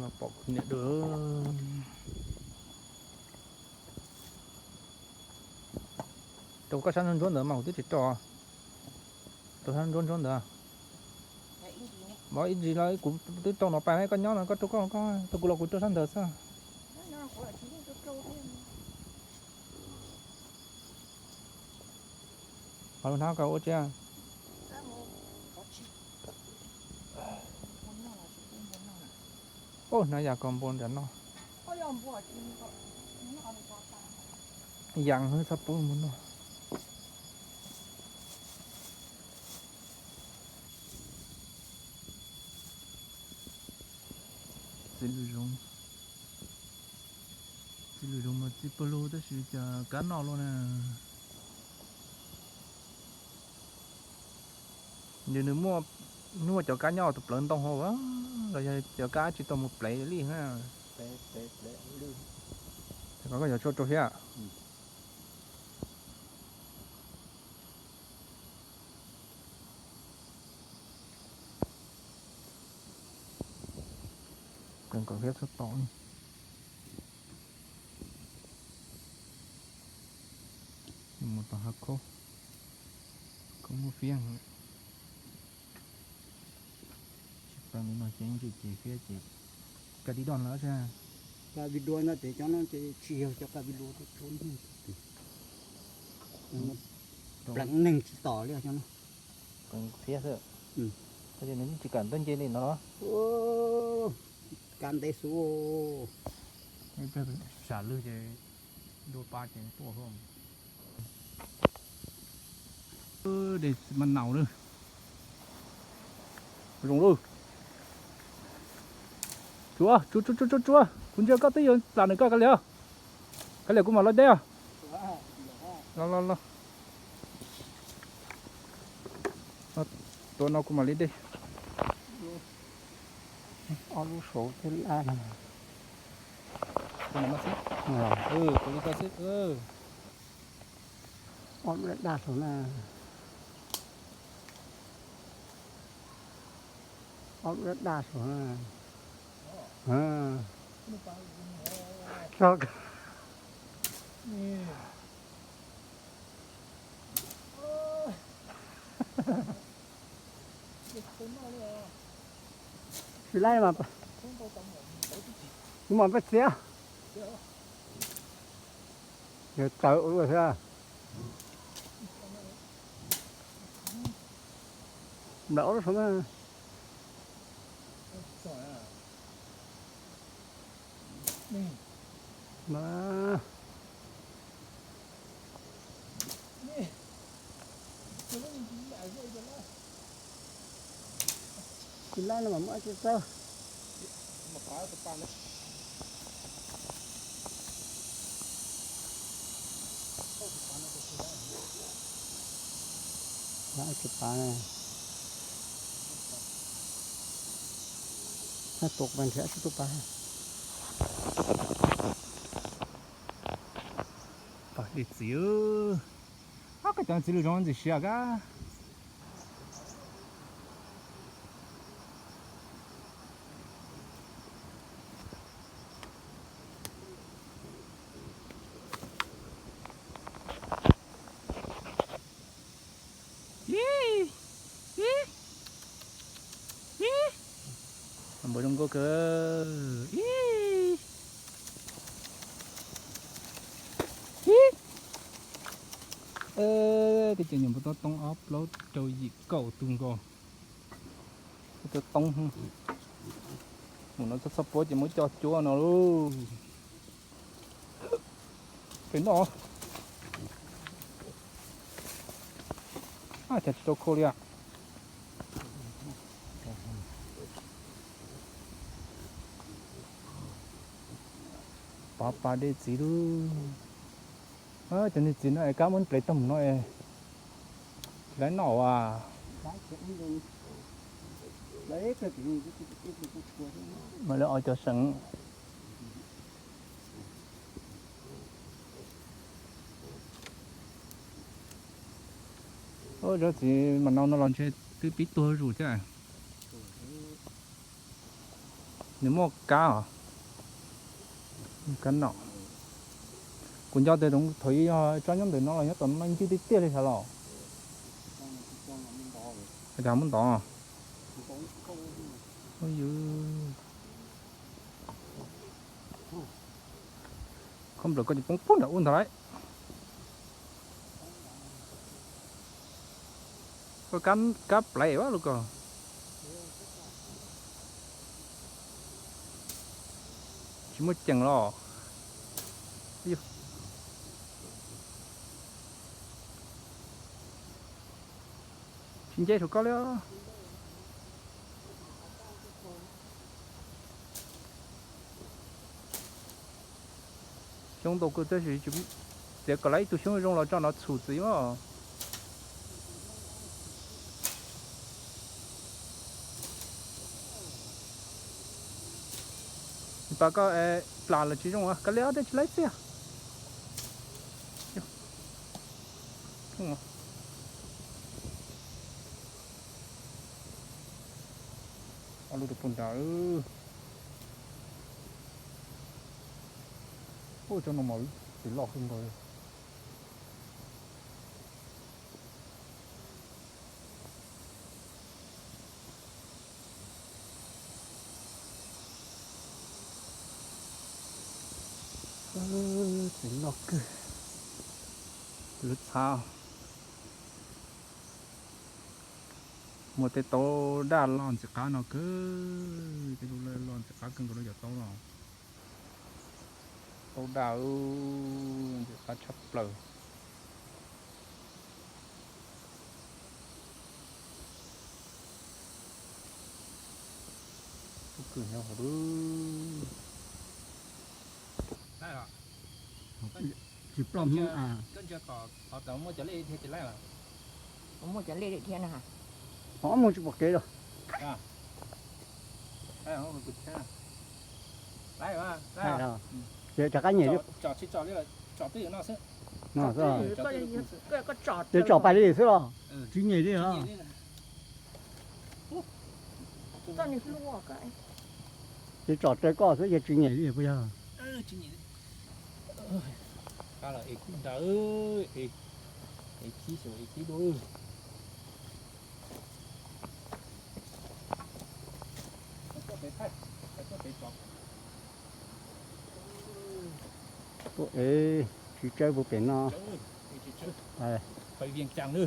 Los pom kuv niam dua. Rau koj sab ntsuab ntsuab ntawd mas kuv twb tsis rau. Rau sab ntsuab ntsuab ntawd. Npov ib ntsis los kuv twb rau no pais, koj nyob no koj rau koj, rau kuv los kuv rau sab ntawd xwb. Qhov lub hnab koj ua tsi? Ub, hnab ya koj npua nram no. Yas txhob pub npua noj. Txiv lws zoov, txiv lws zoov mas txiv pawg lug tab sis cas kab noj luaj na. Nws, nws muaj, nws muaj cov kab nyob tus plawv ntoo hauv los yog cov kab tsis tau mus plev li na. Koj yuav tshuaj rau thiab. Kawg nkaus thiab txhob tom. Mus tom hav khaub, khaub muaj fiab. Tsis pab li no ces ntsis ces fiab ces ka di doj lawm sas. Ka vi dua no ces cov no ces tsis yog cov ka vi dua, pleev neeg tsis tom li cov no. Pleev fiab xwb. Tab sis nws tsis kam tuaj nce li no los. Ka ntev xwb. Sam lwg ces dua pa ces tuaj. Dej mas naus lawm. Zoo lawm. Tsuav, tsuav, tsuav, tsuav, tsuav. Kuv ntsia koj twb yuav txam nws koj kav liam. Kav liam kuv mam los deb os. Los los los. Tua no kuv mam li deb. Ob lub saud thiab lab no. Tua no xwb. Tua li koj xwb. Ob lub daj daj saud na. Ob lub daj daj saud na. Tsis laib mas, kuv mam peb txiav. Yog tawv ua luaj thiab. Nplawm ob lub saud na. Tsis laib no mas muab tsis txawj. Laib tsis pav na. Tua nrhiav tsis tu pav. Dej txiv, koj cov txiv lws zoov ntxim siab kab. Npua zoo nkauj kawg. Tib co nyuam npua toob toob ob plaub rau yim kaum tus nkaus. Toob toob, mus no txhob txhob puab ces muab coj cuab no lauj. Pem no. Cas tsis tau khau li. Pov pas dej txiv lub. Cov niag txiv no es kab muab plev tag mus no es tsis laib noj as. Mam li ua cov seem. Cov txiv mas nau no los ntshe twb pib tuag zuj zus thiab. Nws muaj kab os, kab nom. Kuv nco tias thaum yog tsob nyob ntawm no los nyob tom no ncw tiag tiag li sav los. Hais tias muab ntov. Khob nplawm koj tsis poob pug nram ub ntag lauj. Koj kab plais ua luaj koj. Tsis muaj ceem los. Tsis nce saum koj li. Xyoob ntau kawg tab sis txiav kom lawv ib tug xyoob zoo los tso nov txhum txiv os. Pas koj plas los tsis zoo, koj li ob dej tsis laib txiaj. Ob lub rau puag nrad. Ua cov no mas tes loj kawg nkaus li. Tes loj kawg. Lub txhab muaj tej taub daj loj ntxim qab no kawg, tej lub loj ntxim qab kawg nkaus no yog taub no. Taub daj ntxim qab tshaj plaws. Pob kws nyob hauv lub. Tsis ploj hmoob a. Muaj cov lej dhia thiab na. Ob muag tsis pom kev los. Ces rov qab nyem. No, ces tsom pais li xwb los tsis nyem li os. Ces tsom raws koj xwb ces tsis nyem li puas yog? Qab los es kub nrad, es khib xyuas es khib dua. Tuaj es tsis tsawb puag pem no. Pais Vias Cas na.